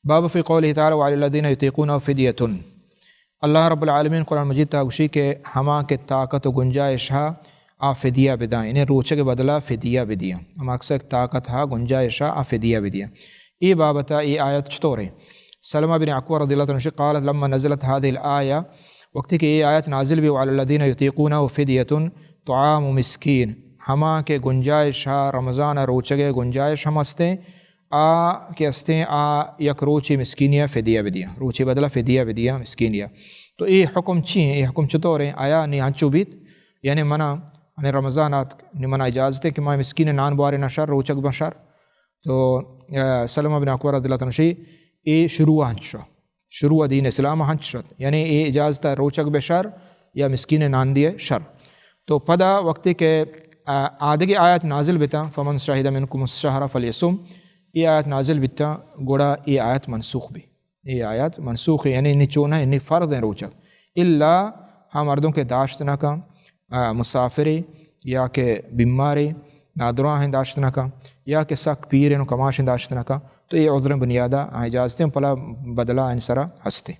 باب فی قوله تعالی وعلی الذین یطیقونہ فدیۃ۔ اللہ رب العالمین قرآن مجید تہا گوشی کہ ہما کہ طاقت و گنجائش ہا آ فدیہ بداں، یعنی روچگ بدلا فدیہ بدیاں۔ ہما کسا کہ طاقت ہا گنجائش ہا آ فدیہ بدیاں۔ اے بابتا اے آیت چطور ہے؟ سلمہ بن اکوع رضی اللہ تعالی عنہ قالت لما نزلت هذه الآیہ، وقتی کہ اے آیت نازل بی وعلی الذین یطیقونہ فدیۃ طعام مسکین، ہما کہ گنجائش ہا رمضان روچگ گنجائش ہم ہستیں، آ کہ ہستیں، آ یک روچے مسکینیا فدیہ بدیاں، روچے بدلا فدیہ بدیاں مسکینیا۔ تو اے حکم چی ہیں؟ اے حکم چطور ہیں؟ آیا نی ہنچو بیت؟ یعنی منا، یعنی رمضان آت، نی منا اجازت ہے کہ ما مسکین نان بوارے نہ شر، روچگ بن شر؟ تو، آ، سلمہ بن اکوع رضی اللہ تعالی عنہ شی، اے شروع ہنچ شو، شروع دین اسلام ہنچ شد، یعنی اے اجازت ہے روچگ بے شر یا مسکین نان دیے شر۔ تو پدا وقتی کہ، آ، آدگی آیت نازل بیتا، فمن شہد منکم الشہر فلیصم، اے آیت نازل بیتا، گڑا اے آیت منسوخ بی۔ اے آیت منسوخ ہے، یعنی نی چونہ، نی فرض ہیں روچگ۔ الا ہم مردم کہ داشت نہ کن، آ، مسافرے یا کہ بیمارے، نادراہیں داشت نہ کن، یا کہ سک پیریں و کماشیں داشت نہ کن، تو اے عذر بنیادا آ اجازت ہیں، پلا بدلا ان سرا ہستے۔